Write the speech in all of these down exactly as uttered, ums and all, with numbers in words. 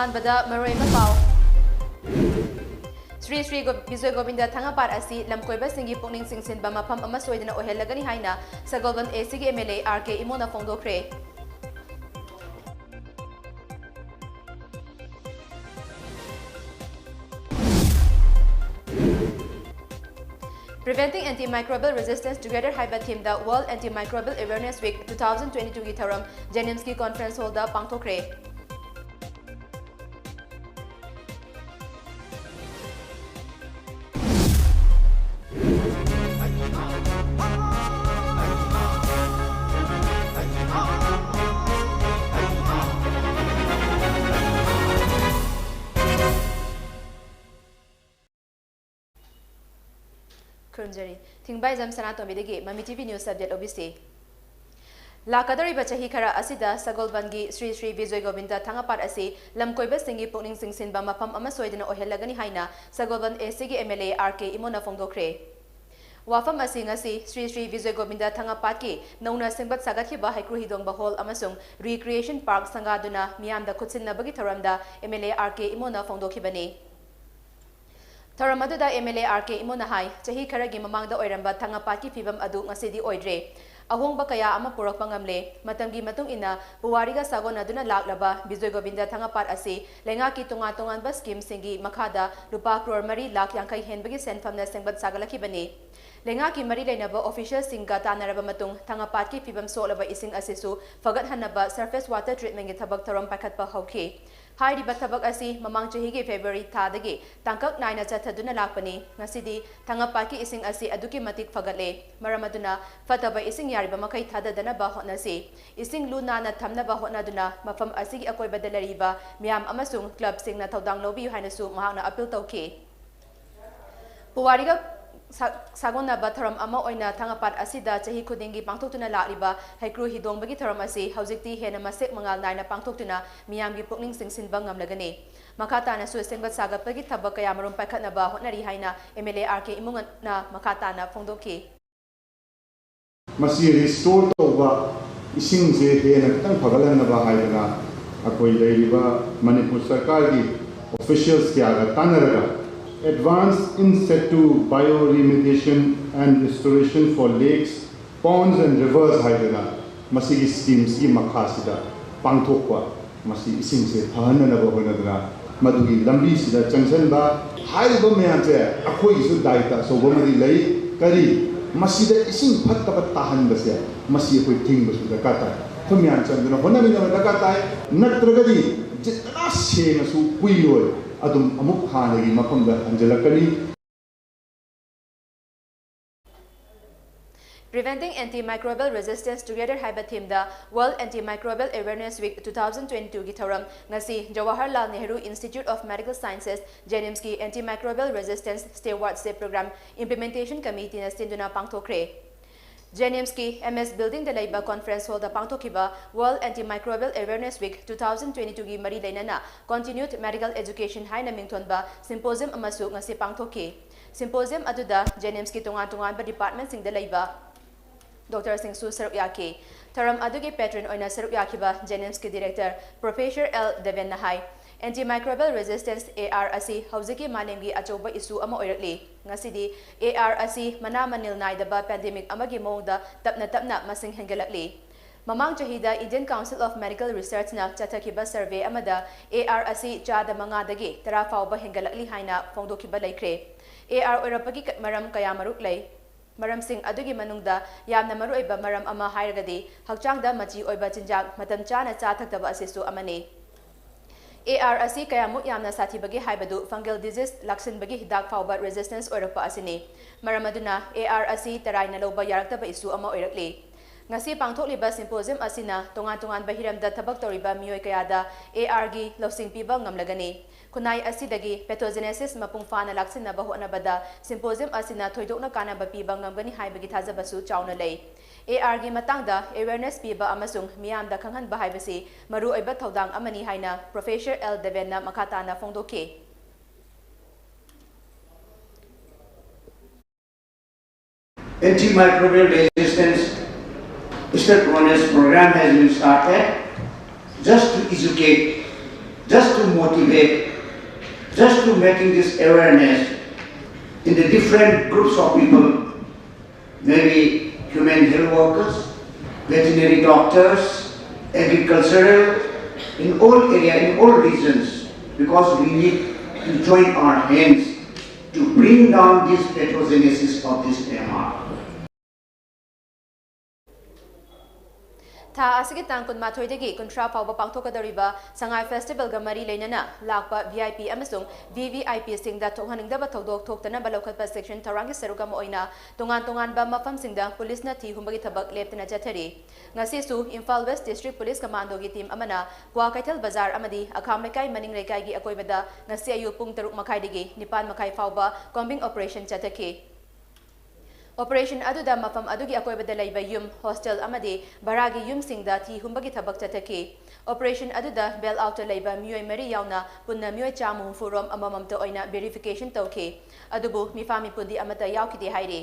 ꯑꯍꯥꯟꯕꯗ ꯃꯔꯨꯑꯣꯏꯕ ꯄꯥꯎ꯫ ꯁ꯭ꯔꯤ ꯁ꯭ꯔꯤ ꯒꯣ-, ꯕꯤꯖꯣꯏ ꯒꯣꯕꯤꯟꯗ ꯊꯥꯡꯒꯄꯥꯠ ꯑꯁꯤ ꯂꯝꯀꯣꯏꯕꯁꯤꯡꯒꯤ ꯄꯨꯛꯅꯤꯡ ꯆꯤꯡꯁꯤꯟꯕ ꯃꯐꯝ ꯑꯃ ꯁꯣꯏꯗꯅ ꯑꯣꯏꯍꯜꯂꯒꯅꯤ ꯍꯥꯏꯅ ꯁꯒꯣꯜꯕꯟ A C ꯒꯤ M L A R K ꯏꯃꯣꯅ ꯐꯣꯡꯗꯣꯛꯈ꯭ꯔꯦ꯫ Preventing Antimicrobial Resistance Together ꯍꯥꯏꯕ theme ꯗ World Antimicrobial Awareness Week two thousand twenty-two ꯒꯤ ꯊꯧꯔꯝ JNIMS ꯀꯤ conference hall ꯗ ꯄꯥꯡꯊꯣꯛꯈ꯭ꯔꯦ꯫ ꯈꯨꯔꯨꯝꯖꯔꯤ꯫ ꯊꯤꯡꯕꯥꯏꯖꯝ ꯁꯅꯥꯇꯣꯝꯕꯤꯗꯒꯤ ꯃꯃꯤ T V News Update O B C꯫ ꯂꯥꯛꯀꯗꯧꯔꯤꯕ ꯆꯍꯤ ꯈꯔ ꯑꯁꯤꯗ ꯁꯒꯣꯜꯕꯟꯒꯤ ꯁ꯭ꯔꯤ ꯁ꯭ꯔꯤ ꯕꯤꯖꯣꯏ ꯒꯣꯕꯤꯟꯗ ꯊꯥꯡꯒꯄꯥꯠ ꯑꯁꯤ ꯂꯝꯀꯣꯏꯕꯁꯤꯡꯒꯤ ꯄꯨꯛꯅꯤꯡ ꯆꯤꯡꯁꯤꯟꯕ ꯃꯐꯝ ꯑꯃ ꯁꯣꯏꯗꯅ ꯑꯣꯏꯍꯜꯂꯒꯅꯤ ꯍꯥꯏꯅ ꯁꯒꯣꯜꯕꯟ A C ꯒꯤ M L A R K ꯏꯃꯣꯅ ꯐꯣꯡꯗꯣꯛꯈ꯭ꯔꯦ꯫ ꯋꯥꯐꯝ ꯑꯁꯤ ꯉꯁꯤ ꯁ꯭ꯔꯤ ꯁ꯭ꯔꯤ ꯕꯤꯖꯣꯏ ꯒꯣꯕꯤꯟꯗ ꯊꯥꯡꯒꯄꯥꯠꯀꯤ ꯅꯧꯅ ꯁꯦꯝꯒꯠ ꯁꯥꯒꯠꯈꯤꯕ ꯍꯩꯀ꯭ꯔꯨ ꯍꯤꯗꯣꯡꯕ hall ꯑꯃꯁꯨꯡ Recreation Park ꯁꯪꯒꯥꯗꯨꯅ ꯃꯤꯌꯥꯝꯗ ꯈꯨꯠꯁꯤꯟꯅꯕꯒꯤ ꯊꯧꯔꯝꯗ M L A R K ꯏꯃꯣꯅ ꯐꯣꯡꯗꯣꯛꯈꯤꯕꯅꯤ꯫ ꯊꯧꯔꯝ ꯑꯗꯨꯗ M L A R K ꯏꯃꯣꯅ ꯍꯥꯏ, ꯆꯍꯤ ꯈꯔꯒꯤ ꯃꯃꯥꯡꯗ ꯑꯣꯏꯔꯝꯕ ꯊꯥꯡꯒꯄꯥꯠꯀꯤ ꯐꯤꯕꯝ ꯑꯗꯨ ꯉꯁꯤꯗꯤ ꯑꯣꯏꯗ꯭ꯔꯦ꯫ ꯑꯍꯣꯡꯕ ꯀꯌꯥ ꯑꯃ ꯄꯨꯔꯛꯄ ꯉꯝꯂꯦ꯫ ꯃꯇꯝꯒꯤ ꯃꯇꯨꯡ ꯏꯟꯅ ꯄꯨꯋꯥꯔꯤꯒ ꯁꯥꯒꯣꯟꯅꯗꯨꯅ ꯂꯥꯛꯂꯕ ꯕꯤꯖꯣꯏ ꯒꯣꯕꯤꯟꯗ ꯊꯥꯡꯒꯄꯥꯠ ꯑꯁꯤ ꯂꯩꯉꯥꯛꯀꯤ ꯇꯣꯉꯥꯟ ꯇꯣꯉꯥꯟꯕ scheme ꯁꯤꯡꯒꯤ ꯃꯈꯥꯗ ꯂꯨꯄꯥ ꯀ꯭ꯔꯣꯔ ꯃꯔꯤ ꯂꯥꯈ ꯌꯥꯡꯈꯩ ꯍꯦꯟꯕꯒꯤ ꯁꯦꯟꯐꯝꯅ ꯁꯦꯝꯒꯠ ꯁꯥꯒꯠꯂꯛꯈꯤꯕꯅꯤ꯫ ꯂꯩꯉꯥꯛꯀꯤ ꯃꯔꯤ ꯂꯩꯅꯕ official ꯁꯤꯡꯒ ꯇꯥꯟꯅꯔꯕ ꯃꯇꯨꯡ ꯊꯥꯡꯒꯄꯥꯠꯀꯤ ꯐꯤꯕꯝ ꯁꯣꯛꯂꯕ ꯏꯁꯤꯡ ꯑꯁꯤꯁꯨ ꯐꯒꯠꯍꯟꯅꯕ surface water treatment ꯀꯤ ꯊꯕꯛ ꯊꯧꯔꯝ ꯄꯥꯏꯈꯠꯄ ꯍꯧꯈꯤ꯫ ꯍꯥꯏꯔꯤꯕ ꯊꯕꯛ ꯑꯁꯤ ꯃꯃꯥꯡ ꯆꯍꯤꯒꯤ February ꯊꯥꯗꯒꯤ ꯇꯥꯡꯀꯛ ꯅꯥꯏꯅ ꯆꯠꯊꯗꯨꯅ ꯂꯥꯛꯄꯅꯤ꯫ ꯉꯁꯤꯗꯤ ꯊꯥꯡꯒꯄꯥꯠꯀꯤ ꯏꯁꯤꯡ ꯑꯁꯤ ꯑꯗꯨꯛꯀꯤ ꯃꯇꯤꯛ ꯐꯒꯠꯂꯦ꯫ ꯃꯔꯝ ꯑꯗꯨꯅ ꯐꯠꯇꯕ ꯏꯁꯤꯡ ꯌꯥꯔꯤꯕ ꯃꯈꯩ ꯊꯥꯗꯗꯅꯕ ꯍꯣꯠꯅꯁꯤ꯫ ꯏꯁꯤꯡ ꯂꯨ ꯅꯥꯟꯅ ꯊꯝꯅꯕ ꯍꯣꯠꯅꯗꯨꯅ ꯃꯐꯝ ꯑꯁꯤꯒꯤ ꯑꯀꯣꯏꯕꯗ ꯂꯩꯔꯤꯕ ꯃꯤꯌꯥꯝ ꯑꯃꯁꯨꯡ club ꯁꯤꯡꯅ ꯊꯧꯗꯥꯡ ꯂꯧꯕꯤꯌꯨ ꯍꯥꯏꯅꯁꯨ ꯃꯍꯥꯛꯅ appeal ꯇꯧꯈꯤ꯫ ꯄꯨꯋꯥꯔꯤꯒ ꯁꯥ-, ꯁꯥꯒꯣꯟꯅꯕ ꯊꯧꯔꯝ ꯑꯃ ꯑꯣꯏꯅ ꯊꯥꯡꯒꯄꯥꯠ ꯑꯁꯤꯗ ꯆꯍꯤ ꯈꯨꯗꯤꯡꯒꯤ ꯄꯥꯡꯊꯣꯛꯇꯨꯅ ꯂꯥꯛꯂꯤꯕ ꯍꯩꯀ꯭ꯔꯨ ꯍꯤꯗꯣꯡꯕꯒꯤ ꯊꯧꯔꯝ ꯑꯁꯤ ꯍꯧꯖꯤꯛꯇꯤ ꯍꯦꯟꯅ ꯃꯁꯦꯛ ꯃꯉꯥꯜ ꯅꯥꯏꯅ ꯄꯥꯡꯊꯣꯛꯇꯨꯅ ꯃꯤꯌꯥꯝꯒꯤ ꯄꯨꯛꯅꯤꯡ ꯆꯤꯡꯁꯤꯟꯕ ꯉꯝꯂꯒꯅꯤ꯫ ꯃꯈꯥ ꯇꯥꯅꯁꯨ ꯁꯦꯝꯒꯠ ꯁꯥꯒꯠꯄꯒꯤ ꯊꯕꯛ ꯀꯌꯥꯃꯔꯨꯝ ꯄꯥꯏꯈꯠꯅꯕ ꯍꯣꯠꯅꯔꯤ ꯍꯥꯏꯅ M L A R K ꯏꯃꯣꯅ ꯃꯈꯥ ꯇꯥꯅ ꯐꯣꯡꯗꯣꯛꯈꯤ꯫ ꯃꯁꯤ restore ꯇꯧꯕ, ꯏꯁꯤꯡꯁꯦ ꯍꯦꯟꯅ ꯈꯤꯇꯪ ꯐꯒꯠꯍꯟꯅꯕ ꯍꯥꯏꯗꯅ ꯑꯩꯈꯣꯏ ꯂꯩꯔꯤꯕ ꯃꯅꯤꯄꯨꯔ ꯁꯔꯀꯥꯔꯒꯤ officials ꯀꯌꯥꯒ ꯇꯥꯟꯅꯔꯒ Advanced In Situ Bioremediation and Restoration for Lakes, Ponds and Rivers ꯍꯥꯏꯗꯅ ꯃꯁꯤꯒꯤ schemeꯁꯤꯒꯤ ꯃꯈꯥꯁꯤꯗ ꯄꯥꯡꯊꯣꯛꯄ, ꯃꯁꯤ ꯏꯁꯤꯡꯁꯦ ꯐꯍꯟꯅꯅꯕ ꯍꯣꯠꯅꯗꯨꯅ ꯃꯗꯨꯒꯤ ꯂꯝꯕꯤꯁꯤꯗ ꯆꯪꯁꯤꯟꯕ꯫ ꯍꯥꯏꯔꯤꯕ ꯃꯌꯥꯝꯁꯦ ꯑꯩꯈꯣꯏꯒꯤꯁꯨ ꯗꯥꯏꯇ ꯑꯆꯧꯕ ꯑꯃꯗꯤ ꯂꯩ꯫ ꯀꯔꯤ? ꯃꯁꯤꯗ ꯏꯁꯤꯡ ꯐꯠꯇꯕ ꯇꯥꯍꯟꯕꯁꯦ, ꯃꯁꯤ ꯑꯩꯈꯣꯏ ꯊꯤꯡꯕꯁꯨ ꯗꯔꯀꯥꯔ ꯇꯥꯏ꯫ ꯑꯩꯈꯣꯏ ꯃꯌꯥꯝ ꯆꯪꯗꯨꯅ ꯍꯣꯠꯅꯃꯤꯟꯅꯕ ꯗꯔꯀꯥꯔ ꯇꯥꯏ꯫ ꯅꯠꯇ꯭ꯔꯒꯗꯤ ꯖꯤꯠꯇꯅ ꯁꯦꯡꯉꯁꯨ ꯀꯨꯏꯔꯣꯏ, ꯑꯗꯨꯝ ꯑꯃꯨꯛ ꯍꯥꯟꯅꯒꯤ ꯃꯐꯝꯗ ꯍꯟꯖꯤꯜꯂꯛꯀꯅꯤ꯫ Preventing Antimicrobial Resistance Together ꯍꯥꯏꯕ themeꯗ World Antimicrobial Awareness Week two thousand twenty-twoꯒꯤ ꯊꯧꯔꯝ ꯉꯁꯤ Jawaharlal Nehru Institute of Medical Sciences, JNIMSꯀꯤ Antimicrobial Resistance Stewardship Program Implementation Committeeꯅ ꯁꯤꯟꯗꯨꯅ ꯄꯥꯡꯊꯣꯛꯈ꯭ꯔꯦ꯫ JNIMSꯀꯤ MS Buildingꯗ ꯂꯩꯕ conference hallꯗ ꯄꯥꯡꯊꯣꯛꯈꯤꯕ World Antimicrobial Awareness Week two thousand twenty-twoꯒꯤ ꯃꯔꯤ ꯂꯩꯅꯅ Continued Medical Education ꯍꯥꯏꯅ ꯃꯤꯡꯊꯣꯟꯕ symposium ꯑꯃꯁꯨ ꯉꯁꯤ ꯄꯥꯡꯊꯣꯛꯈꯤ꯫ Symposium ꯑꯗꯨꯗ JNIMSꯀꯤ ꯇꯣꯉꯥꯟ ꯇꯣꯉꯥꯟꯕ departmentꯁꯤꯡꯗ ꯂꯩꯕ doctorꯁꯤꯡꯁꯨ ꯁꯔꯨꯛ ꯌꯥꯈꯤ꯫ ꯊꯧꯔꯝ ꯑꯗꯨꯒꯤ patron ꯑꯣꯏꯅ ꯁꯔꯨꯛ ꯌꯥꯈꯤꯕ JNIMSꯀꯤ director Professor L ꯗꯦꯕꯦꯟꯅ ꯍꯥꯏ, Antimicrobial Resistance, AR, ꯑꯁꯤ ꯍꯧꯖꯤꯛꯀꯤ ꯃꯥꯂꯦꯝꯒꯤ ꯑꯆꯧꯕ issue ꯑꯃ ꯑꯣꯏꯔꯛꯂꯤ꯫ ꯉꯁꯤꯗꯤ AR ꯑꯁꯤ ꯃꯅꯥ ꯃꯅꯤꯜ ꯅꯥꯏꯗꯕ pandemic ꯑꯃꯒꯤ ꯃꯑꯣꯡꯗ ꯇꯞꯅ ꯇꯞꯅ ꯃꯁꯤꯡ ꯍꯦꯟꯒꯠꯂꯛꯂꯤ꯫ ꯃꯃꯥꯡ ꯆꯍꯤꯗ Indian Council of Medical Researchꯅ ꯆꯠꯊꯈꯤꯕ survey ꯑꯃꯗ AR ꯑꯁꯤ ꯆꯥꯗ ꯃꯉꯥꯗꯒꯤ ꯇꯔꯥ ꯐꯥꯎꯕ ꯍꯦꯟꯒꯠꯂꯛꯂꯤ ꯍꯥꯏꯅ ꯐꯣꯡꯗꯣꯛꯈꯤꯕ ꯂꯩꯈ꯭ꯔꯦ꯫ AR ꯑꯣꯏꯔꯛꯄꯒꯤ ꯃꯔꯝ ꯀꯌꯥ ꯃꯔꯨꯛ ꯂꯩ꯫ ꯃꯔꯝꯁꯤꯡ ꯑꯗꯨꯒꯤ ꯃꯅꯨꯡꯗ ꯌꯥꯝꯅ ꯃꯔꯨꯑꯣꯏꯕ ꯃꯔꯝ ꯑꯃ ꯍꯥꯏꯔꯒꯗꯤ ꯍꯛꯆꯥꯡꯗ ꯃꯆꯤ ꯑꯣꯏꯕ ꯆꯤꯟꯖꯥꯛ ꯃꯇꯝ ꯆꯥꯅ ꯆꯥ ꯊꯛꯇꯕ ꯑꯁꯤꯁꯨ ꯑꯃꯅꯤ꯫ AR ꯑꯁꯤ ꯀꯌꯥꯃꯨꯛ ꯌꯥꯝꯅ ꯁꯥꯊꯤꯕꯒꯦ ꯍꯥꯏꯕꯗꯨ fungal disease ꯂꯥꯛꯁꯤꯟꯕꯒꯤ ꯍꯤꯗꯥꯛ ꯐꯥꯎꯕ resistance ꯑꯣꯏꯔꯛꯄ ꯑꯁꯤꯅꯤ꯫ ꯃꯔꯝ ꯑꯗꯨꯅ AR ꯑꯁꯤ ꯇꯔꯥꯏꯅ ꯂꯧꯕ ꯌꯥꯔꯛꯇꯕ issue ꯑꯃ ꯑꯣꯏꯔꯛꯂꯤ꯫ ꯉꯁꯤ ꯄꯥꯡꯊꯣꯛꯂꯤꯕ symposium ꯑꯁꯤꯅ ꯇꯣꯉꯥꯟ ꯇꯣꯉꯥꯟꯕ ꯍꯤꯔꯝꯗ ꯊꯕꯛ ꯇꯧꯔꯤꯕ ꯃꯤꯑꯣꯏ ꯀꯌꯥꯗ ARꯒꯤ ꯂꯧꯁꯤꯡ ꯄꯤꯕ ꯉꯝꯂꯒꯅꯤ꯫ ꯈꯨꯟꯅꯥꯏ ꯑꯁꯤꯗꯒꯤ pathogenesis ꯃꯄꯨꯡ ꯐꯥꯅ ꯂꯥꯛꯁꯤꯟꯅꯕ ꯍꯣꯠꯅꯕꯗ symposium ꯑꯁꯤꯅ ꯊꯣꯏꯗꯣꯛꯅ ꯀꯥꯟꯅꯕ ꯄꯤꯕ ꯉꯝꯒꯅꯤ ꯍꯥꯏꯕꯒꯤ ꯊꯥꯖꯕꯁꯨ ꯆꯥꯎꯅ ꯂꯩ꯫ ARꯒꯤ ꯃꯇꯥꯡꯗ awareness ꯄꯤꯕ ꯑꯃꯁꯨꯡ ꯃꯤꯌꯥꯝꯗ ꯈꯪꯍꯟꯕ ꯍꯥꯏꯕꯁꯤ ꯃꯔꯨꯑꯣꯏꯕ ꯊꯧꯗꯥꯡ ꯑꯃꯅꯤ ꯍꯥꯏꯅ Professor L ꯗꯦꯕꯦꯟꯅ ꯃꯈꯥ ꯇꯥꯅ ꯐꯣꯡꯗꯣꯛꯈꯤ꯫ Antimicrobial resistance stewardship program has been started. Just to educate, just to motivate, just to making this awareness in the different groups of people, maybe human health workers, veterinary doctors, agricultural, in all area, in all regions, because we need to join our hands to bring down this pathogenesis of this M R. ꯊꯥ ꯑꯁꯤꯒꯤ ꯇꯥꯡ ꯀꯨꯟꯃꯥꯊꯣꯏꯗꯒꯤ ꯀꯨꯟꯊ꯭ꯔꯥ ꯐꯥꯎꯕ ꯄꯥꯡꯊꯣꯛꯀꯗꯧꯔꯤꯕ ꯁꯉꯥꯏ ꯐꯦꯁꯇꯤꯚꯦꯜꯒ ꯃꯔꯤ ꯂꯩꯅꯅ ꯂꯥꯛꯄ V I P ꯑꯃꯁꯨꯡ V V I P ꯁꯤꯡꯗ ꯊꯣꯛꯍꯟꯅꯤꯡꯗꯕ ꯊꯧꯗꯣꯛ ꯊꯣꯛꯇꯅꯕ ꯂꯧꯈꯠꯄ ꯁꯦꯛꯁꯟ ꯊꯧꯔꯥꯡꯒꯤ ꯁꯔꯨꯛ ꯑꯃ ꯑꯣꯏꯅ ꯇꯣꯉꯥꯟ ꯇꯣꯉꯥꯟꯕ ꯃꯐꯝꯁꯤꯡꯗ ꯄꯨꯂꯤꯁꯅ ꯊꯤ ꯍꯨꯝꯕꯒꯤ ꯊꯕꯛ ꯂꯦꯞꯇꯅ ꯆꯠꯊꯔꯤ꯫ ꯉꯁꯤꯁꯨ ꯏꯝꯐꯥꯜ ꯋꯦꯁ ꯗꯤꯁꯇ꯭ꯔꯤꯛ ꯄꯨꯂꯤꯁ ꯀꯃꯥꯟꯗꯣꯒꯤ ꯇꯤꯝ ꯑꯃꯅ ꯀ꯭ꯋꯥꯀꯩꯊꯦꯜ ꯕꯖꯥꯔ ꯑꯃꯗꯤ ꯑꯈꯥꯝ ꯂꯩꯀꯥꯏ ꯃꯅꯤꯡ ꯂꯩꯀꯥꯏꯒꯤ ꯑꯀꯣꯏꯕꯗ ꯉꯁꯤ ꯑꯌꯨꯛ ꯄꯨꯡ ꯇꯔꯨꯛ ꯃꯈꯥꯏꯗꯒꯤ ꯅꯤꯄꯥꯟ ꯃꯈꯥꯏ ꯐꯥꯎꯕ ꯀꯣꯝꯕꯤꯡ ꯑꯣꯄꯔꯦꯁꯟ ꯆꯠꯊꯈꯤ꯫ ꯑꯣꯄꯔꯦꯁꯟ ꯑꯗꯨꯗ ꯃꯐꯝ ꯑꯗꯨꯒꯤ ꯑꯀꯣꯏꯕꯗ ꯂꯩꯕ ꯌꯨꯝ, ꯍꯣꯁꯇꯦꯜ ꯑꯃꯗꯤ ꯚꯔꯥꯒꯤ ꯌꯨꯝꯁꯤꯡꯗ ꯊꯤ ꯍꯨꯝꯕꯒꯤ ꯊꯕꯛ ꯆꯠꯊꯈꯤ꯫ ꯑꯣꯄꯔꯦꯁꯟ ꯑꯗꯨꯗ ꯕꯦꯜ ꯑꯥꯎꯠꯇ ꯂꯩꯕ ꯃꯤꯑꯣꯏ ꯃꯔꯤ ꯌꯥꯎꯅ ꯄꯨꯟꯅ ꯃꯤꯑꯣꯏ ꯆꯥꯝꯃ ꯍꯨꯝꯐꯨ ꯔꯣꯝ ꯑꯃꯃꯝꯇ ꯑꯣꯏꯅ ꯚꯦꯔꯤꯐꯤꯀꯦꯁꯟ ꯇꯧꯈꯤ꯫ ꯑꯗꯨꯕꯨ ꯃꯤꯐꯥ ꯃꯤꯄꯨꯟꯗꯤ ꯑꯃꯠꯇ ꯌꯥꯎꯈꯤꯗꯦ ꯍꯥꯏꯔꯤ꯫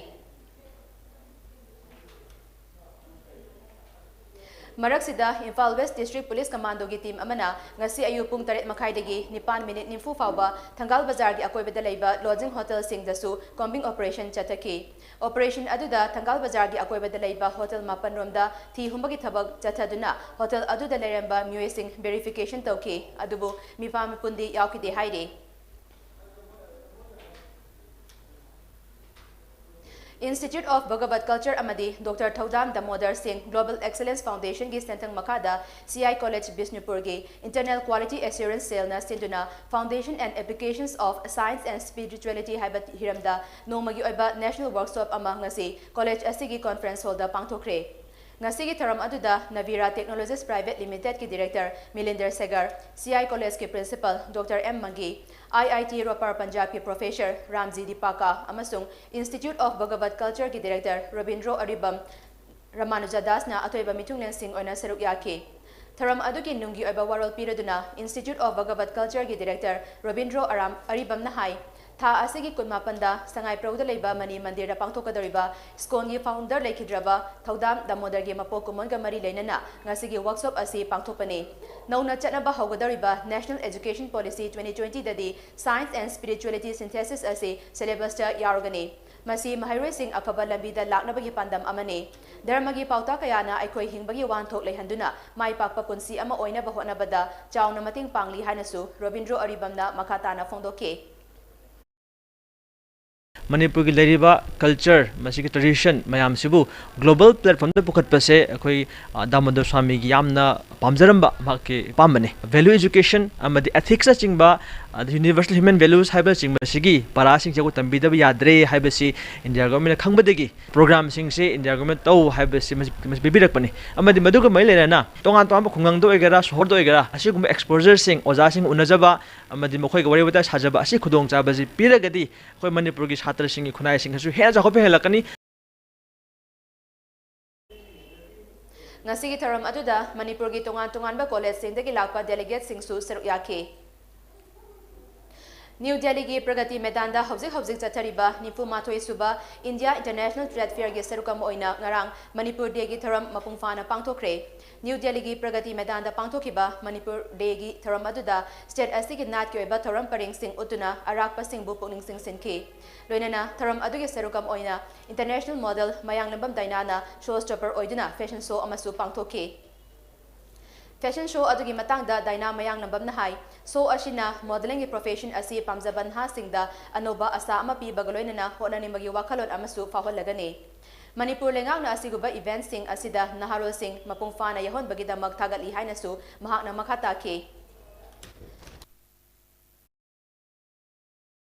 ꯃꯔꯛꯁꯤꯗ ꯏꯝꯐꯥꯜ ꯋꯦꯁ ꯗꯤꯁꯇ꯭ꯔꯤꯛ ꯄꯨꯂꯤꯁ ꯀꯃꯥꯟꯗꯣꯒꯤ ꯇꯤꯝ ꯑꯃꯅ ꯉꯁꯤ ꯑꯌꯨꯛ ꯄꯨꯡ ꯇꯔꯦꯠ ꯃꯈꯥꯏꯗꯒꯤ ꯅꯤꯄꯥꯟ ꯃꯤꯅꯤꯠ ꯅꯤꯐꯨ ꯐꯥꯎꯕ ꯊꯪꯒꯥꯜ ꯕꯖꯥꯔꯒꯤ ꯑꯀꯣꯏꯕꯗ ꯂꯩꯕ ꯂꯣꯗꯖꯤꯡ ꯍꯣꯇꯦꯜꯁꯤꯡꯗꯁꯨ ꯀꯣꯝꯕꯤꯡ ꯑꯣꯄꯔꯦꯁꯟ ꯆꯠꯊꯈꯤ꯫ ꯑꯣꯄꯔꯦꯁꯟ ꯑꯗꯨꯗ ꯊꯪꯒꯥꯜ ꯕꯖꯥꯔꯒꯤ ꯑꯀꯣꯏꯕꯗ ꯂꯩꯕ ꯍꯣꯇꯦꯜ ꯃꯥꯄꯟ ꯔꯣꯝꯗ ꯊꯤ ꯍꯨꯝꯕꯒꯤ ꯊꯕꯛ ꯆꯠꯊꯗꯨꯅ ꯍꯣꯇꯦꯜ ꯑꯗꯨꯗ ꯂꯩꯔꯝꯕ ꯃꯤꯑꯣꯏꯁꯤꯡ ꯚꯦꯔꯤꯐꯤꯀꯦꯁꯟ ꯇꯧꯈꯤ꯫ ꯑꯗꯨꯕꯨ ꯃꯤꯐꯥ ꯃꯤꯄꯨꯟꯗꯤ ꯌꯥꯎꯈꯤꯗꯦ ꯍꯥꯏꯔꯤ꯫ Institute of Bhagavad Culture ꯑꯃꯗꯤ ꯗꯣꯛꯇꯔ ꯊꯧꯗꯥꯝ ꯗꯥꯃꯣꯗꯔ ꯁꯤꯡ Global Excellence Foundation ꯒꯤ ꯁꯦꯟꯊꯪ ꯃꯈꯥꯗ C I College ꯕꯤꯁꯅꯨꯄꯨꯔꯒꯤ Internal Quality Assurance Cell ꯅ ꯁꯤꯟꯗꯨꯅ Foundation and Applications of Science and Spirituality ꯍꯥꯏꯕ ꯍꯤꯔꯝꯗ ꯅꯣꯡꯃꯒꯤ ꯑꯣꯏꯕ national workshop ꯑꯃ ꯉꯁꯤ college ꯑꯁꯤꯒꯤ conference hall ꯗ ꯄꯥꯡꯊꯣꯛꯈ꯭ꯔꯦ꯫ ꯉꯁꯤꯒꯤ ꯊꯧꯔꯝ ꯑꯗꯨꯗ Navira Technologies Private Limited ꯀꯤ director Milinder Segar, C I College ꯀꯤ principal doctor M Mangi, I I T Ropar Punjab ꯀꯤ professor ꯔꯥꯝꯖꯤ ꯗꯤꯄꯥꯀꯥ ꯑꯃꯁꯨꯡ Institute of Bhagavad Culture ꯒꯤ director ꯔꯣꯕꯤꯟꯗ꯭ꯔꯣ ꯑꯔꯤꯕꯝ ꯔꯃꯥꯅꯨꯖꯥ ꯗꯥꯁꯅ ꯑꯊꯣꯏꯕ ꯃꯤꯊꯨꯡꯂꯦꯟꯁꯤꯡ ꯑꯣꯏꯅ ꯁꯔꯨꯛ ꯌꯥꯈꯤ꯫ ꯊꯧꯔꯝ ꯑꯗꯨꯒꯤ ꯅꯨꯡꯒꯤ ꯑꯣꯏꯕ ꯋꯥꯔꯣꯜ ꯄꯤꯔꯗꯨꯅ Institute of Bhagavad Culture ꯒꯤ director ꯔꯣꯕꯤꯟꯗ꯭ꯔꯣ ꯑꯔꯥꯝ ꯑꯔꯤꯕꯝꯅ ꯍꯥꯏ, ꯊꯥ ꯑꯁꯤꯒꯤ ꯀꯨꯟꯃꯥꯄꯟꯗ ꯁꯉꯥꯏꯄ꯭ꯔꯧꯗ ꯂꯩꯕ ꯃꯅꯤ ꯃꯟꯗꯤꯔꯗ ꯄꯥꯡꯊꯣꯛꯀꯗꯧꯔꯤꯕ ꯁ꯭ꯀꯣꯟꯒꯤ ꯐꯥꯎꯟꯗꯔ ꯂꯩꯈꯤꯗ꯭ꯔꯕ ꯊꯧꯗꯥꯝ ꯗꯥꯃꯣꯗꯔꯒꯤ ꯃꯄꯣꯛ ꯀꯨꯝꯑꯣꯟꯒ ꯃꯔꯤ ꯂꯩꯅꯅ ꯉꯁꯤꯒꯤ ꯋꯥꯔꯛꯁꯣꯞ ꯑꯁꯤ ꯄꯥꯡꯊꯣꯛꯄꯅꯤ꯫ ꯅꯧꯅ ꯆꯠꯅꯕ ꯍꯧꯒꯗꯧꯔꯤꯕ National Education Policy twenty twenty ꯗꯗꯤ Science and Spirituality Synthesis ꯑꯁꯤ syllabus ꯇ ꯌꯥꯎꯔꯒꯅꯤ꯫ ꯃꯁꯤ ꯃꯍꯩꯔꯣꯏꯁꯤꯡ ꯑꯐꯕ ꯂꯝꯕꯤꯗ ꯂꯥꯛꯅꯕꯒꯤ ꯄꯥꯟꯗꯝ ꯑꯃꯅꯤ꯫ ꯙꯔꯃꯒꯤ ꯄꯥꯎꯇꯥꯛ ꯀꯌꯥꯅ ꯑꯩꯈꯣꯏ ꯍꯤꯡꯕꯒꯤ ꯋꯥꯍꯟꯊꯣꯛ ꯂꯩꯍꯟꯗꯨꯅ ꯃꯥꯏ ꯄꯥꯛꯄ ꯄꯨꯟꯁꯤ ꯑꯃ ꯑꯣꯏꯅꯕ ꯍꯣꯠꯅꯕꯗ ꯆꯥꯎꯅ ꯃꯇꯦꯡ ꯄꯥꯡꯂꯤ ꯍꯥꯏꯅꯁꯨ ꯔꯣꯕꯤꯟꯗ꯭ꯔꯣ ꯑꯔꯤꯕꯝꯅ ꯃꯈꯥ ꯇꯥꯅ ꯐꯣꯡꯗꯣꯛꯈꯤ꯫ ꯃꯅꯤꯄꯨꯔꯒꯤ ꯂꯩꯔꯤꯕ culture, ꯃꯁꯤꯒꯤ tradition ꯃꯌꯥꯝꯁꯤꯕꯨ global platform ꯗ ꯄꯨꯈꯠꯄꯁꯦ ꯑꯩꯈꯣꯏ, ꯑ, ꯗꯥꯃꯣꯗꯔ ꯁ꯭ꯋꯥꯃꯤꯒꯤ ꯌꯥꯝꯅ ꯄꯥꯝꯖꯔꯝꯕ ꯃꯍꯥꯛꯀꯤ ꯑꯄꯥꯝꯕꯅꯤ꯫ Value education ꯑꯃꯗꯤ ethics ꯅꯆꯤꯡꯕ, ꯑꯗ universal human values ꯍꯥꯏꯕꯅꯆꯤꯡꯕꯁꯤꯒꯤ ꯄꯔꯥꯁꯤꯡꯁꯦ ꯑꯩꯈꯣꯏ ꯇꯝꯕꯤꯗꯕ ꯌꯥꯗ꯭ꯔꯦ ꯍꯥꯏꯕꯁꯤ India government ꯅ ꯈꯪꯕꯗꯒꯤ program ꯁꯤꯡꯁꯦ India government ꯇꯧ ꯍꯥꯏꯕꯁꯤ ꯃꯁꯤ, ꯃꯁꯤ ꯄꯤꯕꯤꯔꯛꯄꯅꯤ꯫ ꯑꯃꯗꯤ ꯃꯗꯨꯒ ꯃꯔꯤ ꯂꯩꯅꯅ ꯇꯣꯉꯥꯟ ꯇꯣꯉꯥꯟꯕ ꯈꯨꯡꯒꯪꯗ ꯑꯣꯏꯒꯦꯔꯥ, ꯁꯣꯍꯣꯔꯗ ꯑꯣꯏꯒꯦꯔꯥ, ꯑꯁꯤꯒꯨꯝꯕ exposure ꯁꯤꯡ, ꯑꯣꯖꯥꯁꯤꯡ ꯎꯅꯖꯕ ꯑꯃꯗꯤ ꯃꯈꯣꯏꯒ ꯋꯥꯔꯤ ꯋꯥꯇꯥꯏ ꯁꯥꯖꯕ ꯑꯁꯤ ꯈꯨꯗꯣꯡꯆꯥꯕꯁꯤ ꯄꯤꯔꯒꯗꯤ ꯑꯩꯈꯣꯏ ꯃꯅꯤꯄꯨꯔꯒꯤ ꯁꯥꯇ꯭ꯔꯁꯤꯡꯒꯤ ꯈꯨꯟꯅꯥꯏꯁꯤꯡ ꯑꯁꯤꯁꯨ ꯍꯦꯟꯅ ꯆꯥꯎꯈꯠꯄ ꯍꯦꯜꯂꯛꯀꯅꯤ꯫ ꯉꯁꯤꯒꯤ ꯊꯧꯔꯝ ꯑꯗꯨꯗ ꯃꯅꯤꯄꯨꯔꯒꯤ ꯇꯣꯉꯥꯟ ꯇꯣꯉꯥꯟꯕ college ꯁꯤꯡꯗꯒꯤ ꯂꯥꯛꯄ delegate ꯁꯤꯡꯁꯨ ꯁꯔꯨꯛ ꯌꯥꯈꯤ꯫ ꯅ꯭ꯌꯨ ꯗꯦꯜꯂꯤꯒꯤ ꯄ꯭ꯔꯒꯇꯤ ꯃꯦꯗꯥꯟꯗ ꯍꯧꯖꯤꯛ ꯍꯧꯖꯤꯛ ꯆꯠꯊꯔꯤꯕ ꯅꯤꯐꯨ ꯃꯥꯊꯣꯏ ꯁꯨꯕ India International Trade Fair ꯒꯤ ꯁꯔꯨꯛ ꯑꯃ ꯑꯣꯏꯅ ꯉꯔꯥꯡ ꯃꯅꯤꯄꯨꯔ Day ꯒꯤ ꯊꯧꯔꯝ ꯃꯄꯨꯡ ꯐꯥꯅ ꯄꯥꯡꯊꯣꯛꯈ꯭ꯔꯦ꯫ ꯅ꯭ꯌꯨ ꯗꯦꯜꯂꯤꯒꯤ ꯄ꯭ꯔꯒꯇꯤ ꯃꯦꯗꯥꯟꯗ ꯄꯥꯡꯊꯣꯛꯈꯤꯕ ꯃꯅꯤꯄꯨꯔ Day ꯒꯤ ꯊꯧꯔꯝ ꯑꯗꯨꯗ state ꯑꯁꯤꯒꯤ ꯅꯥꯠꯀꯤ ꯑꯣꯏꯕ ꯊꯧꯔꯝ ꯄꯔꯤꯡꯁꯤꯡ ꯎꯠꯇꯨꯅ ꯑꯔꯥꯛꯄꯁꯤꯡꯕꯨ ꯄꯨꯛꯅꯤꯡ ꯆꯤꯡꯁꯤꯟꯈꯤ꯫ ꯂꯣꯏꯅꯅ ꯊꯧꯔꯝ ꯑꯗꯨꯒꯤ ꯁꯔꯨꯛ ꯑꯃ ꯑꯣꯏꯅ international model ꯃꯌꯥꯡꯂꯝꯕꯝ ꯗꯥꯏꯅꯥꯅ show stopper ꯑꯣꯏꯗꯨꯅ fashion show ꯑꯃꯁꯨ ꯄꯥꯡꯊꯣꯛꯈꯤ꯫ Fashion show ꯑꯗꯨꯒꯤ ꯃꯇꯥꯡꯗ ꯗꯥꯏꯅꯥ ꯃꯌꯥꯡꯂꯝꯕꯝꯅ ꯍꯥꯏ, show ꯑꯁꯤꯅ modelling ꯒꯤ profession ꯑꯁꯤ ꯄꯥꯝꯖꯕ ꯅꯍꯥꯁꯤꯡꯗ ꯑꯅꯧꯕ ꯑꯁꯥ ꯑꯃ ꯄꯤꯕꯒ ꯂꯣꯏꯅꯅ ꯍꯣꯠꯅꯅꯤꯡꯕꯒꯤ ꯋꯥꯈꯜꯂꯣꯟ ꯑꯃꯁꯨ ꯐꯥꯎꯍꯜꯂꯒꯅꯤ꯫ ꯃꯅꯤꯄꯨꯔ ꯂꯩꯉꯥꯛꯅ ꯑꯁꯤꯒꯨꯝꯕ event ꯁꯤꯡ ꯑꯁꯤꯗ ꯅꯍꯥꯔꯣꯜꯁꯤꯡ ꯃꯄꯨꯡ ꯐꯥꯅ ꯌꯥꯎꯍꯟꯕꯒꯤꯗꯃꯛ ꯊꯥꯒꯠꯂꯤ ꯍꯥꯏꯅꯁꯨ ꯃꯍꯥꯛꯅ ꯃꯈꯥ ꯇꯥꯈꯤ꯫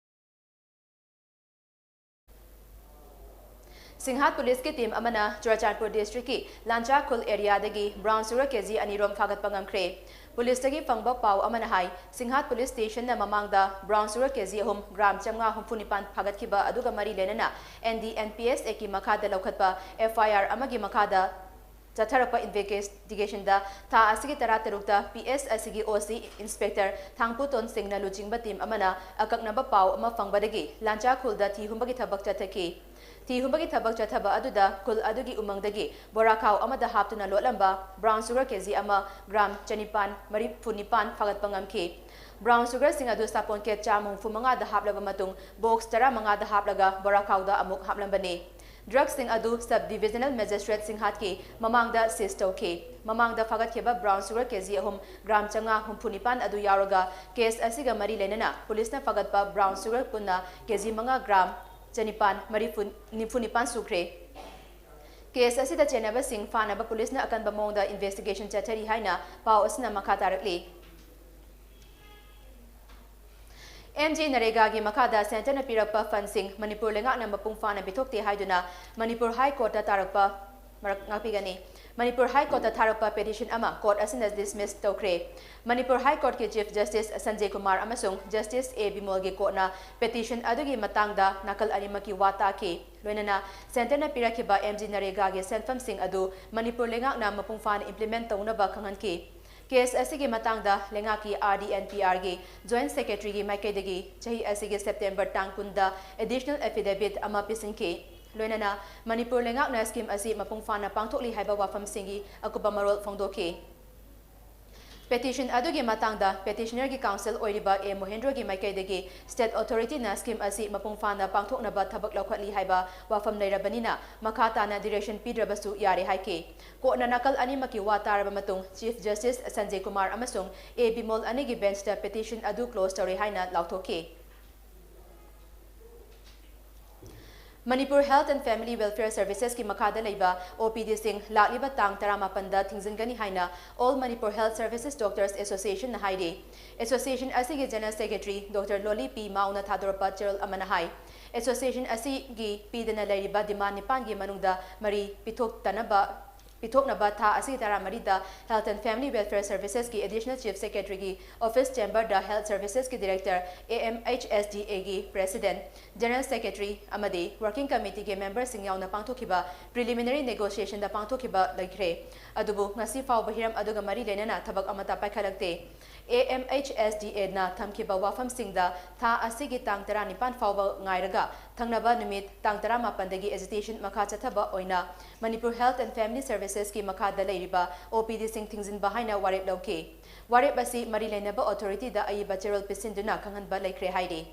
ꯁꯤꯡꯍꯥꯠ ꯄꯨꯂꯤꯁꯀꯤ team ꯑꯃꯅ ꯆꯨꯔꯆꯥꯟꯄꯨꯔ district ꯀꯤ ꯂꯥꯟꯆꯥ ꯈꯨꯜ area ꯗꯒꯤ brown sugar KG ꯑꯅꯤꯔꯣꯝ ꯐꯥꯒꯠꯄ ꯉꯝꯈ꯭ꯔꯦ꯫ ꯄꯨꯂꯤꯁꯇꯒꯤ ꯐꯪꯕ ꯄꯥꯎ ꯑꯃꯅ ꯍꯥꯏ, ꯁꯤꯡꯍꯥꯠ police station ꯅ ꯃꯃꯥꯡꯗ brown sugar KG ꯑꯍꯨꯝ, gram ꯆꯥꯝꯃꯉꯥ ꯍꯨꯝꯐꯨ ꯅꯤꯄꯥꯟ ꯐꯥꯒꯠꯈꯤꯕ ꯑꯗꯨꯒ ꯃꯔꯤ ꯂꯩꯅꯅ N D N P S Act ꯀꯤ ꯃꯈꯥꯗ ꯂꯧꯈꯠꯄ F I R ꯑꯃꯒꯤ ꯃꯈꯥꯗ ꯆꯠꯊꯔꯛꯄ ꯏꯟꯚꯦꯁꯇꯤꯒꯦꯁꯟꯗ ꯊꯥ ꯑꯁꯤꯒꯤ ꯇꯔꯥꯇꯔꯨꯛꯇ ꯄꯤ ꯑꯦꯁ ꯑꯁꯤꯒꯤ ꯑꯣ ꯁꯤ ꯏꯟꯁꯄꯦꯛꯇꯔ ꯊꯥꯡꯄꯨꯇꯣꯟ ꯁꯤꯡꯅ ꯂꯨꯆꯤꯡꯕ ꯇꯤꯝ ꯑꯃꯅ ꯑꯀꯛꯅꯕ ꯄꯥꯎ ꯑꯃ ꯐꯪꯕꯗꯒꯤ ꯂꯥꯟꯆꯥ ꯈꯨꯜꯗ ꯊꯤ ꯍꯨꯝꯕꯒꯤ ꯊꯕꯛ ꯆꯠꯊꯈꯤ꯫ ꯊꯤ ꯍꯨꯝꯕꯒꯤ ꯊꯕꯛ ꯆꯠꯊꯕ ꯑꯗꯨꯗ ꯈꯨꯜ ꯑꯗꯨꯒꯤ ꯎꯃꯪꯗꯒꯤ ꯕꯣꯔꯥꯈꯥꯎ ꯑꯃꯗ ꯍꯥꯞꯇꯨꯅ ꯂꯣꯠꯂꯝꯕ ꯕ꯭ꯔꯥꯎꯟ ꯁꯨꯒꯔ ꯀꯦꯖꯤ ꯑꯃ ꯒ꯭ꯔꯥꯝ ꯆꯅꯤꯄꯥꯟ ꯃꯔꯤꯐꯨ ꯅꯤꯄꯥꯟ ꯐꯥꯒꯠꯄ ꯉꯝꯈꯤ꯫ ꯕ꯭ꯔꯥꯎꯟ ꯁꯨꯒꯔꯁꯤꯡ ꯑꯗꯨ ꯁꯥꯄꯣꯟꯀꯦꯠ ꯆꯥꯝꯃ ꯍꯨꯝꯐꯨ ꯃꯉꯥꯗ ꯍꯥꯞꯂꯕ ꯃꯇꯨꯡ ꯕꯣꯛꯁ ꯇꯔꯥꯃꯉꯥꯗ ꯍꯥꯞꯂꯒ ꯕꯣꯔꯥꯈꯥꯎꯗ ꯑꯃꯨꯛ ꯍꯥꯞꯂꯝꯕꯅꯤ꯫ ꯗ꯭ꯔꯒꯁꯤꯡ ꯑꯗꯨ ꯁꯕ ꯗꯤꯚꯤꯖꯅꯦꯜ ꯃꯦꯖꯤꯁꯇ꯭ꯔꯦꯠ ꯁꯤꯡꯍꯥꯠꯀꯤ ꯃꯃꯥꯡꯗ ꯁꯤꯖ ꯇꯧꯈꯤ꯫ ꯃꯃꯥꯡꯗ ꯐꯥꯒꯠꯈꯤꯕ ꯕ꯭ꯔꯥꯎꯟ ꯁꯨꯒꯔ ꯀꯦꯖꯤ ꯑꯍꯨꯝ ꯒ꯭ꯔꯥꯝ ꯆꯥꯝꯃꯉꯥ ꯍꯨꯝꯐꯨ ꯅꯤꯄꯥꯟ ꯑꯗꯨ ꯌꯥꯎꯔꯒ ꯀꯦꯁ ꯑꯁꯤꯒ ꯃꯔꯤ ꯂꯩꯅꯅ ꯄꯨꯂꯤꯁꯅ ꯐꯥꯒꯠꯄ ꯕ꯭ꯔꯥꯎꯟ ꯁꯨꯒꯔ ꯄꯨꯟꯅ ꯀꯦꯖꯤ ꯃꯉꯥ ꯒ꯭ꯔꯥꯝ ꯆꯅꯤꯄꯥꯟ ꯃꯔꯤꯐꯨ ꯅꯤꯐꯨ ꯅꯤꯄꯥꯟ ꯁꯨꯈ꯭ꯔꯦ꯫ ꯀꯦꯁ ꯑꯁꯤꯗ ꯆꯦꯟꯅꯕꯁꯤꯡ ꯐꯥꯅꯕ ꯄꯨꯂꯤꯁꯅ ꯑꯀꯟꯕ ꯃꯑꯣꯡꯗ ꯏꯟꯚꯦꯁꯇꯤꯒꯦꯁꯟ ꯆꯠꯊꯔꯤ ꯍꯥꯏꯅ ꯄꯥꯎ ꯑꯁꯤꯅ ꯃꯈꯥ ꯇꯥꯔꯛꯂꯤ꯫ ꯑꯦꯝ ꯖꯤ ꯅꯔꯦꯒꯥꯒꯤ ꯃꯈꯥꯗ ꯁꯦꯟꯇꯔꯅ ꯄꯤꯔꯛꯄ ꯐꯟꯁꯤꯡ ꯃꯅꯤꯄꯨꯔ ꯂꯩꯉꯥꯛꯅ ꯃꯄꯨꯡ ꯐꯥꯅ ꯄꯤꯊꯣꯛꯇꯦ ꯍꯥꯏꯗꯨꯅ ꯃꯅꯤꯄꯨꯔ ꯍꯥꯏ ꯀꯣꯔꯠꯇ ꯇꯥꯔꯛꯄ ꯃꯔꯛ ꯉꯥꯛꯄꯤꯒꯅꯤ꯫ ꯃꯅꯤꯄꯨꯔ ꯍꯥꯏ ꯀꯣꯔꯠꯇ ꯊꯥꯔꯛꯄ ꯄꯦꯇꯤꯁꯟ ꯑꯃ ꯀꯣꯔꯠ ꯑꯁꯤꯅ ꯗꯤꯁꯃꯤꯁ ꯇꯧꯈ꯭ꯔꯦ꯫ ꯃꯅꯤꯄꯨꯔ ꯍꯥꯏ ꯀꯣꯔꯠꯀꯤ ꯆꯤꯐ ꯖꯁꯇꯤꯁ ꯁꯟꯖꯦ ꯀꯨꯃꯥꯔ ꯑꯃꯁꯨꯡ ꯖꯁꯇꯤꯁ ꯑꯦ ꯕꯤꯃꯣꯜꯒꯤ ꯀꯣꯔꯠꯅ ꯄꯦꯇꯤꯁꯟ ꯑꯗꯨꯒꯤ ꯃꯇꯥꯡꯗ ꯅꯥꯀꯜ ꯑꯅꯤꯃꯛꯀꯤ ꯋꯥ ꯇꯥꯈꯤ꯫ ꯂꯣꯏꯅꯅ ꯁꯦꯟꯇꯔꯅ ꯄꯤꯔꯛꯈꯤꯕ ꯑꯦꯝ ꯖꯤ ꯅꯔꯦꯒꯥꯒꯤ ꯁꯦꯟꯐꯝꯁꯤꯡ ꯑꯗꯨ ꯃꯅꯤꯄꯨꯔ ꯂꯩꯉꯥꯛꯅ ꯃꯄꯨꯡ ꯐꯥꯅ ꯏꯝꯄ꯭ꯂꯤꯃꯦꯟꯠ ꯇꯧꯅꯕ ꯈꯪꯍꯟꯈꯤ꯫ ꯀꯦꯁ ꯑꯁꯤꯒꯤ ꯃꯇꯥꯡꯗ ꯂꯩꯉꯥꯛꯀꯤ ꯑꯥꯔ ꯗꯤ ꯑꯦꯟ ꯄꯤ ꯑꯥꯔꯒꯤ ꯖꯣꯏꯟꯠ ꯁꯦꯀ꯭ꯔꯦꯇꯔꯤꯒꯤ ꯃꯥꯏꯀꯩꯗꯒꯤ ꯆꯍꯤ ꯑꯁꯤꯒꯤ ꯁꯦꯞꯇꯦꯝꯕꯔ ꯇꯥꯡ ꯀꯨꯟꯗ ꯑꯦꯗꯤꯁꯅꯦꯜ ꯑꯦꯐꯤꯗꯦꯚꯤꯠ ꯑꯃ ꯄꯤꯁꯤꯟꯈꯤ꯫ ꯂꯣꯏꯅꯅ ꯃꯅꯤꯄꯨꯔ ꯂꯩꯉꯥꯛꯅ ꯁ꯭ꯀꯤꯝ ꯑꯁꯤ ꯃꯄꯨꯡ ꯐꯥꯅ ꯄꯥꯡꯊꯣꯛꯂꯤ ꯍꯥꯏꯕ ꯋꯥꯐꯝꯁꯤꯡꯒꯤ ꯑꯀꯨꯞꯄ ꯃꯔꯣꯜ ꯐꯣꯡꯗꯣꯛꯈꯤ꯫ ꯄꯦꯇꯤꯁꯟ ꯑꯗꯨꯒꯤ ꯃꯇꯥꯡꯗ ꯄꯦꯇꯤꯁꯅꯔꯒꯤ ꯀꯥꯎꯟꯁꯤꯜ ꯑꯣꯏꯔꯤꯕ ꯑꯦ ꯃꯣꯍꯦꯟꯗ꯭ꯔꯣꯒꯤ ꯃꯥꯏꯀꯩꯗꯒꯤ ꯁ꯭ꯇꯦꯠ ꯑꯣꯊꯣꯔꯤꯇꯤꯅ ꯁ꯭ꯀꯤꯝ ꯑꯁꯤ ꯃꯄꯨꯡ ꯐꯥꯅ ꯄꯥꯡꯊꯣꯛꯅꯕ ꯊꯕꯛ ꯂꯧꯈꯠꯂꯤ ꯍꯥꯏꯕ ꯋꯥꯐꯝ ꯂꯩꯔꯕꯅꯤꯅ ꯃꯈꯥ ꯇꯥꯅ ꯗꯤꯔꯦꯛꯁꯟ ꯄꯤꯗ꯭ꯔꯕꯁꯨ ꯌꯥꯔꯦ ꯍꯥꯏꯈꯤ꯫ ꯀꯣꯔꯠꯅ ꯅꯥꯀꯜ ꯑꯅꯤꯃꯛꯀꯤ ꯋꯥ ꯇꯥꯔꯕ ꯃꯇꯨꯡ ꯆꯤꯐ ꯖꯁꯇꯤꯁ ꯁꯟꯖꯦ ꯀꯨꯃꯥꯔ ꯑꯃꯁꯨꯡ ꯑꯦ ꯕꯤꯃꯣꯜ ꯑꯅꯤꯒꯤ ꯕꯦꯟꯆꯇ ꯄꯦꯇꯤꯁꯟ ꯑꯗꯨ ꯀ꯭ꯂꯣꯖ ꯇꯧꯔꯦ ꯍꯥꯏꯅ ꯂꯥꯎꯊꯣꯛꯈꯤ꯫ Manipur health and family welfare ꯁꯔꯚꯤꯁꯦꯁꯀꯤ ꯃꯈꯥꯗ ꯂꯩꯕ ꯑꯣ ꯄꯤ ꯗꯤꯁꯤꯡ ꯂꯥꯛꯂꯤꯕ ꯇꯥꯡ ꯇꯔꯥꯃꯥꯄꯟꯗ ꯊꯤꯡꯖꯤꯟꯒꯅꯤ ꯍꯥꯏꯅ All Manipur Health Services Doctors Associationꯅ ꯍꯥꯏꯔꯤ꯫ ꯑꯦꯁꯣꯁꯤꯌꯦꯁꯟ ꯑꯁꯤꯒꯤ ꯖꯦꯅꯔꯦꯜ ꯁꯦꯀ꯭ꯔꯦꯇꯔꯤ ꯗꯣꯛꯇꯔ ꯂꯣꯂꯤ ꯄꯤ ꯃꯥꯎꯅ ꯊꯥꯗꯣꯔꯛꯄ ꯆꯦꯔꯣꯜ ꯑꯃꯅ ꯍꯥꯏ꯫ ꯑꯦꯁꯣꯁꯤꯌꯦꯁꯟ ꯑꯁꯤꯒꯤ ꯄꯤꯗꯅ ꯂꯩꯔꯤꯕ ꯗꯤꯃꯥꯟ ꯅꯤꯄꯥꯟꯒꯤ ꯃꯅꯨꯡꯗ ꯃꯔꯤ ꯄꯤꯊꯣꯛꯇꯅꯕ ꯄꯤꯊꯣꯛꯅꯕ ꯊꯥ ꯑꯁꯤꯒꯤ ꯇꯔꯥꯃꯔꯤꯗ Health and Family Welfare Servicesꯀꯤ Additional Chief Secretaryꯒꯤ office chamberꯗ Health Servicesꯀꯤ Director, AMHSDAꯒꯤ President, General Secretary ꯑꯃꯗꯤ Working Committeeꯒꯤ memberꯁꯤꯡ ꯌꯥꯎꯅ ꯄꯥꯡꯊꯣꯛꯈꯤꯕ preliminary negotiationꯗ ꯄꯥꯡꯊꯣꯛꯈꯤꯕ ꯂꯩꯈ꯭ꯔꯦ꯫ ꯑꯗꯨꯕꯨ ꯉꯁꯤ ꯐꯥꯎꯕ ꯍꯤꯔꯝ ꯑꯗꯨꯒ ꯃꯔꯤ ꯂꯩꯅꯅ ꯊꯕꯛ ꯑꯃꯠꯇ ꯄꯥꯏꯈꯠꯂꯛꯇꯦ꯫ AMHSDAꯅ ꯊꯝꯈꯤꯕ ꯋꯥꯐꯝꯁꯤꯡꯗ ꯊꯥ ꯑꯁꯤꯒꯤ ꯇꯥꯡ ꯇꯔꯥꯅꯤꯄꯥꯟ ꯐꯥꯎꯕ ꯉꯥꯏꯔꯒ ꯊꯪꯅꯕ ꯅꯨꯃꯤꯠ ꯇꯥꯡ ꯇꯔꯥꯃꯥꯄꯟꯗꯒꯤ agitation ꯃꯈꯥ ꯆꯠꯊꯕ ꯑꯣꯏꯅ Manipur Health and Family Servicesꯀꯤ ꯃꯈꯥꯗ ꯂꯩꯔꯤꯕ OPDꯁꯤꯡ ꯊꯤꯡꯖꯤꯟꯕ ꯍꯥꯏꯅ ꯋꯥꯔꯦꯞ ꯂꯧꯈꯤ꯫ ꯋꯥꯔꯦꯞ ꯑꯁꯤ ꯃꯔꯤ ꯂꯩꯅꯕ authorityꯗ ꯑꯏꯕ ꯆꯦꯔꯣꯜ ꯄꯤꯁꯤꯟꯗꯨꯅ ꯈꯪꯍꯟꯕ ꯂꯩꯈ꯭ꯔꯦ ꯍꯥꯏꯔꯤ꯫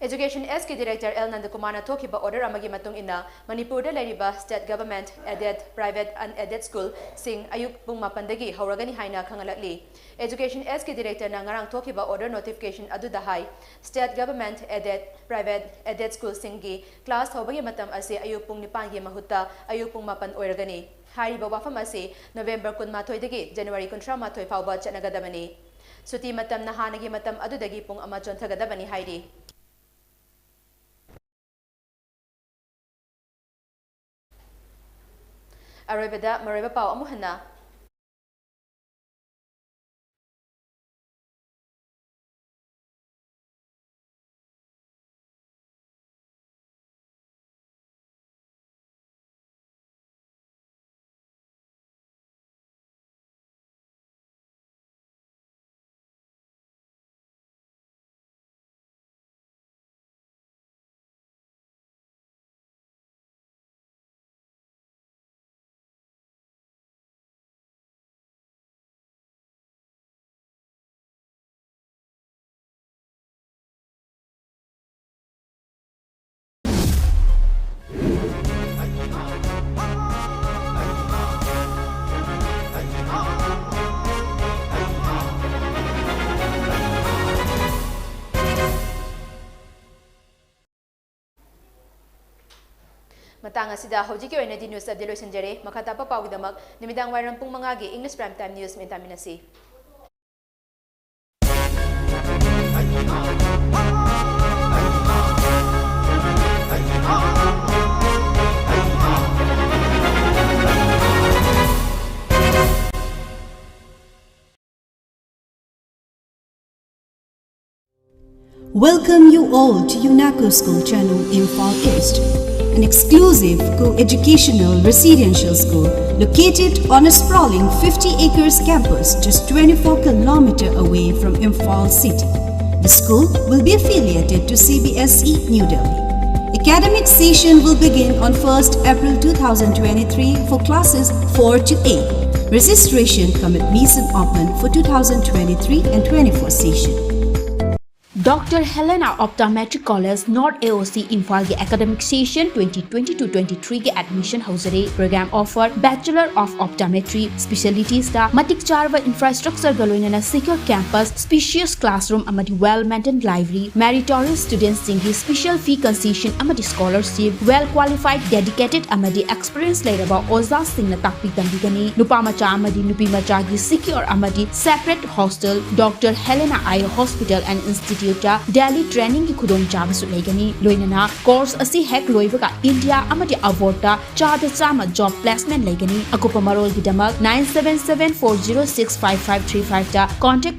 Education Sꯀꯤ Director L ꯅꯟꯗꯀꯨꯃꯥꯔꯅ ꯊꯣꯛꯈꯤꯕ order ꯑꯃꯒꯤ ꯃꯇꯨꯡ ꯏꯟꯅ, ꯃꯅꯤꯄꯨꯔꯗ ꯂꯩꯔꯤꯕ state government aided, private unaided schoolꯁꯤꯡ ꯑꯌꯨꯛ ꯄꯨꯡ ꯃꯥꯄꯟꯗꯒꯤ ꯍꯧꯔꯒꯅꯤ ꯍꯥꯏꯅ ꯈꯪꯍꯜꯂꯛꯂꯤ꯫ Education Sꯀꯤ Directorꯅ ꯉꯔꯥꯡ ꯊꯣꯛꯈꯤꯕ order notification ꯑꯗꯨꯗ ꯍꯥꯏ, state government aided, private aided schoolꯁꯤꯡꯒꯤ class ꯍꯧꯕꯒꯤ ꯃꯇꯝ ꯑꯁꯤ ꯑꯌꯨꯛ ꯄꯨꯡ ꯅꯤꯄꯥꯟꯒꯤ ꯃꯍꯨꯠꯇ ꯑꯌꯨꯛ ꯄꯨꯡ ꯃꯥꯄꯟ ꯑꯣꯏꯔꯒꯅꯤ꯫ ꯍꯥꯏꯔꯤꯕ ꯋꯥꯐꯝ ꯑꯁꯤ November ꯀꯨꯟꯃꯥꯊꯣꯏꯗꯒꯤ January ꯀꯨꯟꯊ꯭ꯔꯥ ꯃꯥꯊꯣꯏ ꯐꯥꯎꯕ ꯆꯠꯅꯒꯗꯕꯅꯤ꯫ ꯁꯨꯇꯤ ꯃꯇꯝꯅ ꯍꯥꯟꯅꯒꯤ ꯃꯇꯝ ꯑꯗꯨꯗꯒꯤ ꯄꯨꯡ ꯑꯃ ꯆꯣꯟꯊꯒꯗꯕꯅꯤ ꯍꯥꯏꯔꯤ꯫ ꯑꯔꯣꯏꯕꯗ ꯃꯔꯨꯑꯣꯏꯕ ꯄꯥꯎ ꯑꯃꯨꯛ ꯍꯟꯅ꯫ ꯃꯇꯥꯡ ꯑꯁꯤꯗ ꯍꯧꯖꯤꯛꯀꯤ ꯑꯣꯏꯅꯗꯤ news update ꯂꯣꯏꯁꯤꯟꯖꯔꯦ꯫ ꯃꯈꯥ ꯇꯥꯕ ꯄꯥꯎꯒꯤꯗꯃꯛ ꯅꯨꯃꯤꯗꯥꯡ ꯋꯥꯏꯔꯝ ꯄꯨꯡ ꯃꯉꯥꯒꯤ English Prime Time News ꯃꯦꯟꯇꯥꯃꯤꯟꯅꯁꯤ꯫ Welcome you all to UNACO School Channel, Imphal East, an exclusive co-educational residential school located on a sprawling fifty acres campus just twenty-four kilometer away from Imphal city. The school will be affiliated to C B S E New Delhi. Academic session will begin on first April two thousand twenty-three for classes four to eight. Registration cum admission open for two thousand twenty-three and twenty-four session. Doctor Helena Optometric College, North A O C, Imphal ꯒꯤ academic session twenty twenty-two twenty-three ꯒꯤ admission ꯍꯧꯖꯔꯦ꯫ Program offer: Bachelor of Optometry, specialties ꯇ ꯃꯇꯤꯛ ꯆꯥꯔꯕ infrastructure ꯒ ꯂꯣꯏꯅꯅ secure campus, spacious classroom ꯑꯃꯗꯤ well maintained library, meritorious students ꯁꯤꯡꯒꯤ special fee concession ꯑꯃꯗꯤ scholarship, well qualified, dedicated ꯑꯃꯗꯤ experience ꯂꯩꯔꯕ ꯑꯣꯖꯥꯁꯤꯡꯅ ꯇꯥꯛꯄꯤ ꯇꯝꯕꯤꯒꯅꯤ꯫ ꯅꯨꯄꯥ ꯃꯆꯥ ꯑꯃꯗꯤ ꯅꯨꯄꯤ ꯃꯆꯥꯒꯤ secure ꯑꯃꯗꯤ separate hostel, Doctor Helena Eye Hospital and Institute ꯇ daily training ꯒꯤ ꯈꯨꯗꯣꯡꯆꯥꯕꯁꯨ ꯂꯩꯒꯅꯤ꯫ ꯂꯣꯏꯅꯅ course ꯑꯁꯤ ꯍꯦꯛ ꯂꯣꯏꯕꯒ India ꯑꯃꯗꯤ abroad ꯇ ꯆꯥꯗ ꯆꯥꯝꯃ job placement ꯂꯩꯒꯅꯤ꯫ ꯑꯀꯨꯞꯄ ꯃꯔꯣꯜꯒꯤꯗꯃꯛ nine seven seven four zero six five five three five ꯇ contact